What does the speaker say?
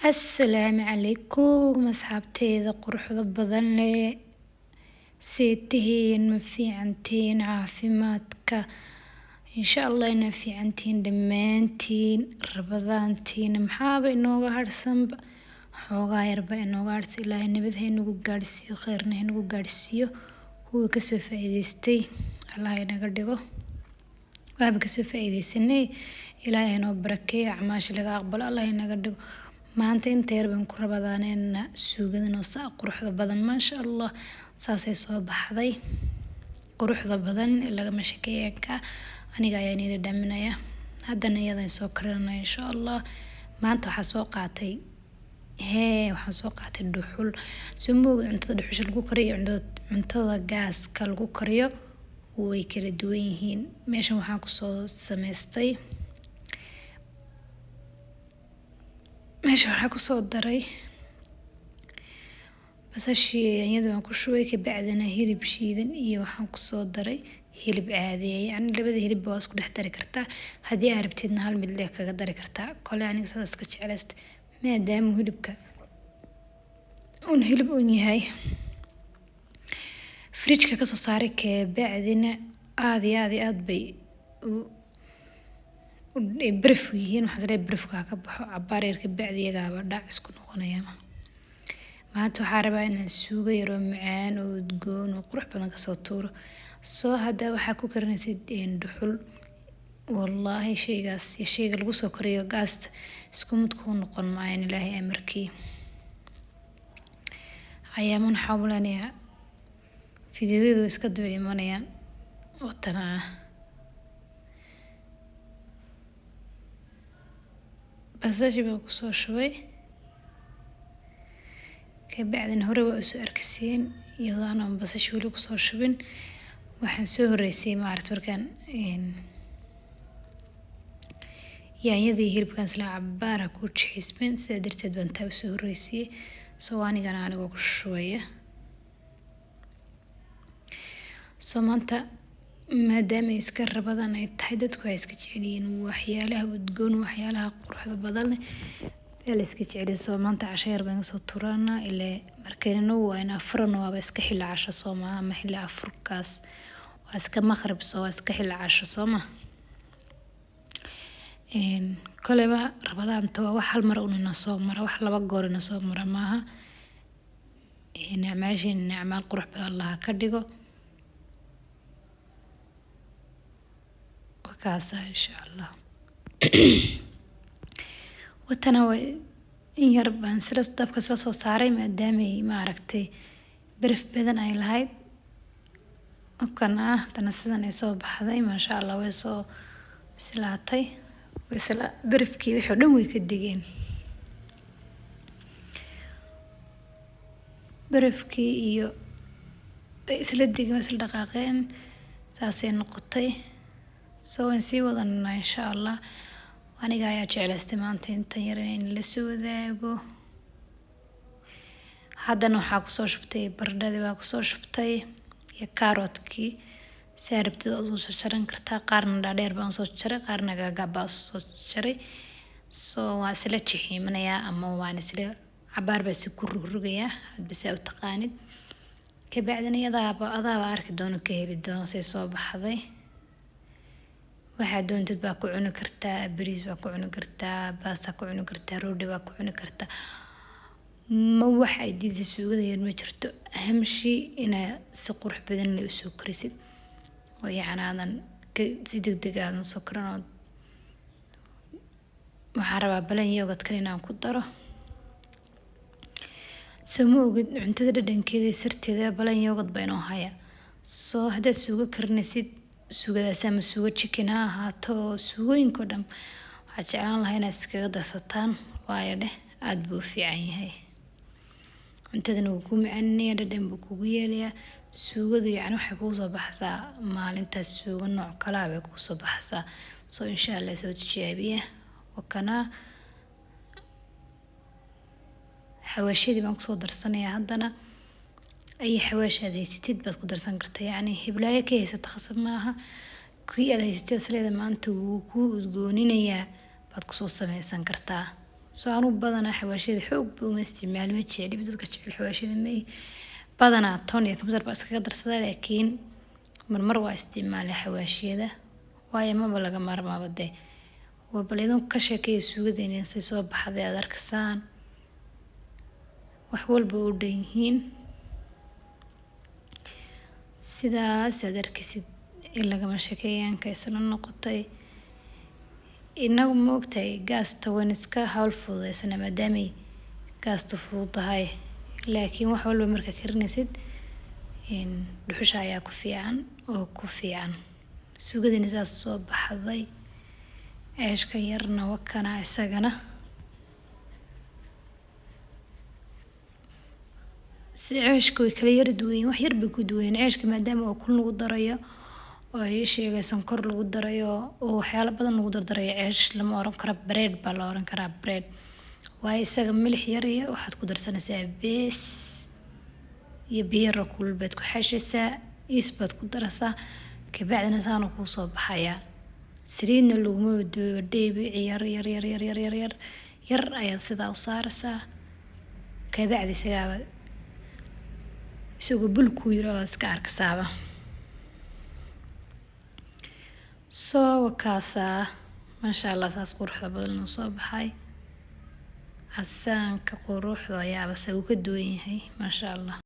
Assalaamu calaykum asxaabteyda quruxda badan leh, see tihiin? Ma fiicantihiin? Caafimaadka insha Allah inaa fiicantihiin dhammaantiin. Rabadaantiina maxaaba inooga harsanba, xoogaa yarba inooga harsan. Ilaahay nabad ha inagu gaadhsiiyo, kheyrna ha inagu gaadhsiiyo. Kuwii kasoo faa'iidaystay Allah inaga dhigo. Waxba kasoo faa'iidaysanay, Ilaahay inoo barakeeyo, acmaasha laga aqbalo Allah inaga dhigo. Maanta inta yar baan ku rabadaanayna suugadan oo saa quruxda badan, maasha Allah, saasay soo baxday quruxda badan lagama shekeeyanka. Aniga ayaa niila dhaminaya, haddana iyadan soo karinaya insha Allah. Maanta waxaa soo qaatay hee, waxaan soo qaatay dhuxul. Soo mooga cuntada dhuxusha lagu kariyo, cuntada gaaska lagu kariyo way kala duwan yihiin. Meeshan waxaan kusoo samaystay, meesha waxaa kusoo daray basashii, yaanyada waan ku shubay, kabacdina hilib shiidan iyo waxaan kusoo daray hilib caadiya. Yacni labada hilibba waa isku dhex dari kartaa, haddii aad rabtidna hal mid leh kaga dari kartaa. Kole aniga saas iska jeclaysta, maadaama hilibka uun hilib uun yahay. Fridge-ka kasoo saaray, kabacdina aad iyo aad iyo aad bay baraf u yihiin. Waxaan isleeyahay barafka ha ka baxo cabaar yar, kabacdi iyagaaba dhac isku noqonaya. Maanta waxaa rabaa inaan suugo yaroo macaan oo udgoon oo qurux badan kasoo tuuro. Soo hadda waxaa ku karinaysid dhuxul, wallaahi shaygaas iyo shayga lagu soo kariyo gaasta isku mid kuu noqon maayaan, Ilaahay amarkii. Cayaaman waxaa u maleynayaa fiidiyowyadu way iska daba imanayaan. Watanaa basashii baan kusoo shubay, kabacdina hore waa usoo arkisiin iyadoo aanan basashi weli kusoo shubin. Waxaan soo horeysay maaragta markaan yaanyadii hilibkan isla cabaar ku jixiismeen, sidaa darteed baan taa usoo horreysiyey. Soo anigana anigoo ku shubaya. Soo maanta maadaama iska rabadan ay tahay, dadku waxay iska jecel yihiin waxyaalaha udgoon, waxyaalaha quruxda badan leh baa la iska jecel yahay. Soo maanta casho yar baan kasoo turanaa, ilaa markaynanu waa in afurano, waaba iska xilli casho soo maaha, ama xilli afurkaas waa iska maqrib, soo waa iska xilli casho soo ma. Koleyba rabadaanta waa wax hal mar un ina soo mara, wax laba goor ina soo mara maaha. Acmaasheena acmaal qurux badan Allah ka dhigo. Wakaasa insha Allah. Watana waa in yar baan sila dabka sila soo saaray, maadaamay maaragtay baraf badan ay lahayd. Kan ah tana sidan ay soo baxday, maasha Allah, way soo bislaatay, isla barafkii wixii oo dhan way ka degeen, barafkii iyo way isla degeen, way isla dhaqaaqeen, saasay noqotay. Soo waan sii wadanaa insha Allah. Aniga ayaa jeclaystay maanta intan yar in la soo wadaago. Haddana waxaa kusoo shubtay baradhadii, baa kusoo shubtay iyo kaarotkii. Si aad rabtid waad usoo jaran kartaa, qaarna dhaadheer baan usoo jaray, qaarna gaagaab baan usoo jaray. Soo waan isla jixiimanayaa ama waan isla cabaar baa si ku rugrugayaa, hadba saa u taqaanid. Kabacdina iyadaaba adaaba arki doono, ka heli doono say soo baxday. Waxaad doontid baa ku cuni kartaa, bariis baa ku cuni kartaa, baasta ku cuni kartaa, roodhi baa ku cuni kartaa. Ma wax ay diidaysa suugada yar ma jirto. Aham shay inaa si qurux badan leh usoo karisid oo yacni aadan si degdeg aadan soo karin. Oo waxaan rabaa balan yogurt-kan inaan ku daro. Soo ma ogid cuntada dhadhankeeda iyo sirteeda balan yogurt baa inoo haya. Soo haddaad suugo karinaysid, suugadaas ama suugo chicken ha ahaato, suugooyinka oo dhan waxaad jeclaan lahaa inaad iskaga darsataan, waayo dheh aad buu u fiican yahay. Cuntadana wuu kuu macaaninayaa, dhadhan buu kugu yeelayaa. Suugadu yacni waxay kugu soo baxaysaa maalintaas suugo nooc kale ah bay kugu soo baxaysaa. Soo insha Allah soo tijaabiya. Wakanaa xawaashadii baan kusoo darsanayaa haddana. Ay xawaash aad haysatid baad ku darsan kartaa, yacni hiblaayo ka haysata khasab maaha, kii aad haysatid isleeda maanta wuu kuu udgooninayaa baad kusoo sameysan kartaa. Soo anuu badanaa xawaashiyada xoog ba uma isticmaalo, ma jecli dadka jecel xawaashiyada ma ihi. Badanaa toon iyo kabsar baa iskaga darsadaa, laakiin marmar waa isticmaalaa xawaashiyada, waayo maba laga maarmaaba dee. Waa bal idinku ka sheekeeya suugadeena say soo baxday, aad arkaysaan wax walba u dhan yihiin. Sidaas aad arkaysid in lagama sheekeeyaanka isla noqotay. Inagu ma ogtahay gaasta waan iska hawl fududeysana maadaamay gaastu fududahay, laakiin wax walba markaa karinaysid dhuxusha ayaa ku fiican oo ku fiican. Suugadina saas soo baxday. Ceeshka yarna wakana isagana. Si ceeshka way kala yara duwan, wax yar bay ku duwan. Ceeshka maadaama oo kun lagu darayo oo ay sheegay sonkor lagu darayo oo waxyaalo badan lagu dardarayo, ceesh lama oran karo, bread baa la oran karaa, bread. Waayo isaga milix yar iyo waxaad ku darsanaysaa bees iyo biyo yar oo kulul baad ku xashaysaa, is baad ku daraysaa, kabacdina saanu kuu soo baxayaa. Saliidna laguma dubo, dhibic yar yar yar yar yar yar yar yar ayaad sidaa u saaraysaa. Kabacdi isagaaba isagoo bul kuu yiro waad iska arkaysaaba. Soo wakaasaa maasha Allah, saas quruxda badan uu soo baxay. Casaanka quruxda ayaaba se uu ka duwan yahay maasha Allah.